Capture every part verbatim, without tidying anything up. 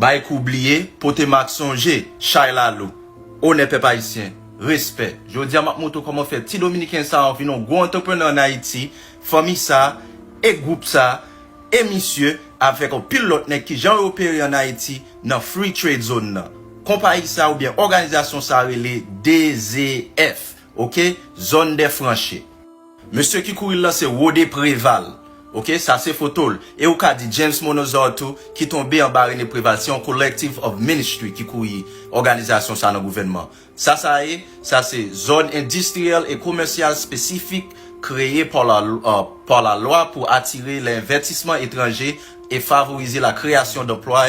Bay kou bliye, pote mak sonje, chay lalou. Onè pèp ayisyen, respè. Jodi a m ap montre w kòman fè ti dominiken sa a vin yon gwo antreprenè ann Ayiti. Fanmi sa a, e gwoup sa a, e misye, avèk yon pil lòt nèg ki jan yo opere ann Ayiti nan Free Trade Zone nan. Konpayi sa a oubyen òganizasyon sa a rele D Z F, oke? Zòn dè franchi. Mesye ki kouri l lan se Rode Preval. Oke, sa se foto l. E ou ka di James Monazor tou, ki tonbe anba Rene Preval. Se yon collective of ministry ki kouri òganizasyon sa nan gouvènman. Sa sa ye, sa se zòn endistriyèl e komèsyal espesifik kreye pa la, uh, pa la lwa pou atire lè envèstisman etranje e favorize la kreyasyon danplwa.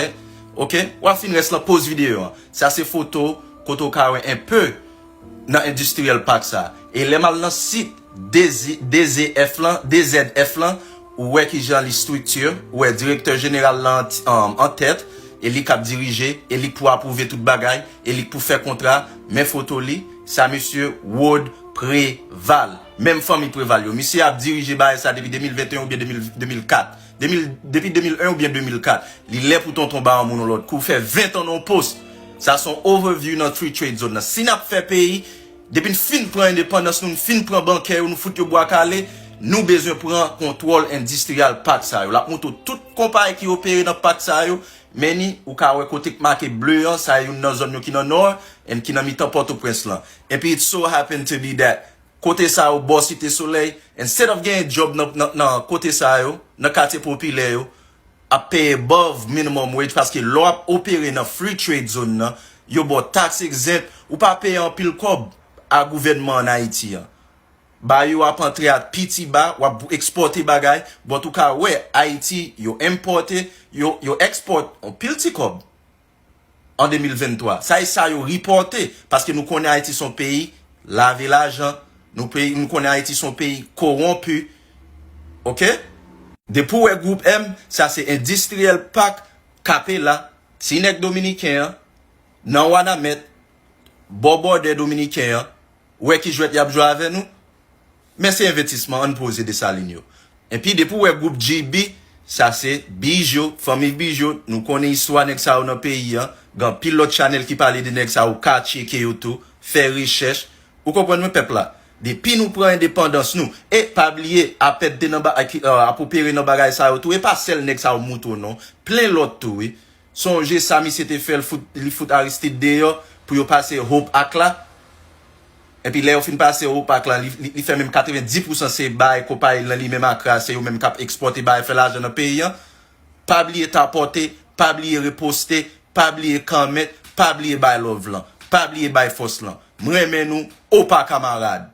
Oke, w ap fin rès lan poz videyo an. Sa se foto kote w ka wè enpe nan endistriyèl pak sa. E lè m al nan sit D Z, D Z F lan, D Z F lan, ou wè kijan li estrikti, ou wè direktè jeneral lan an, an tèt, e li k ap dirije, e li k pou apwouve tout bagay, e li k pou fè kontra, men foto li, sa mesye Rode Preval. Menm fanmi Preval yo. Misye ap dirije bagay sa depi de mil venteyen oubyen de mil, de mil kat. De mil, depi de mil en oubyen de mil kat. Li lè pou tonton ba yon moun yon lòd kou. Fè ven tan nan yon pòs. Sa se yon overview nan Free Trade Zone nan. Si n ap fè peyi, depi n fin pran endepandans nou, n fin pran bankè yo, nou fout yo bwa kale, nou bezwen pran kontwòl endistriyèl pak sa yo. L ap montre w tout konpayi ki opere nan pak sa yo, men ni, ou ka wè kote k make ble an, sa youn nan zòn yo ki nan nò, and ki nan mitan Pòtoprens lan. Epi it so happen to be that kote sa yo, bò Site Solèy, instead of genyen djòb nan, nan, nan kote sa yo, nan katye popilè yo, ap peye above minimum wage, paske lè w ap opere nan Free Trade Zone nan, yo ba w tax exempt, ou pa peye anpil kòb a gouvènman ann Ayiti an. Bayo ap antre a piti ba, w ap ekspòte bagay, but ou ka wè Ayiti, yo enpòte, yo, yo ekspòt anpil ti kòb an de mil venntwa. Sa e sa yo ripòte, paske nou konnen Ayiti se yon peyi lave lajan, nou peyi, nou konnen Ayiti se yon peyi kowonpi. Oke? Depi w wè gwoup M, sa se endistriyèl pak k ape la, ti nèg dominiken an, nan Wanament, bò bòdè dominiken an, ou wè ki jwèt y ap jwe avè nou? Men se envèstisman, ann poze Desalin yo. Epi depi w wè gwoup G B, sa se Bijo, fanmi Bijo, nou konnen istwa nèg sa yo nan peyi an, gen anpil lòt chanèl ki pale de nèg sa yo, ka tcheke yo tou, fè rechèch, ou konprann mwen pèp la. Depi nou pran endepandans nou, e pa bliye, APED te nan ba-, ki, euh, ap opere nan bagay sa yo tou, e pa sèl nèg sa yo mouton non, plen lòt tou wi. Sonje sa misye te fè, l fout, li fout Aristide deyò pou yo pase Hope Act la. Epi lè yo fin pase Hope Act la, li, li, li fè menm katrevenndis pousan se bay konpayi l lan li menm Accra, se yo menm k ap ekspòte bay fè lajan nan peyi an. Pa bliye tapòte, pa bliye reposte, pa bliye kòmante, pa bliye bay love lan, pa bliye bay fòs lan. M renmen nou, opa kamarad.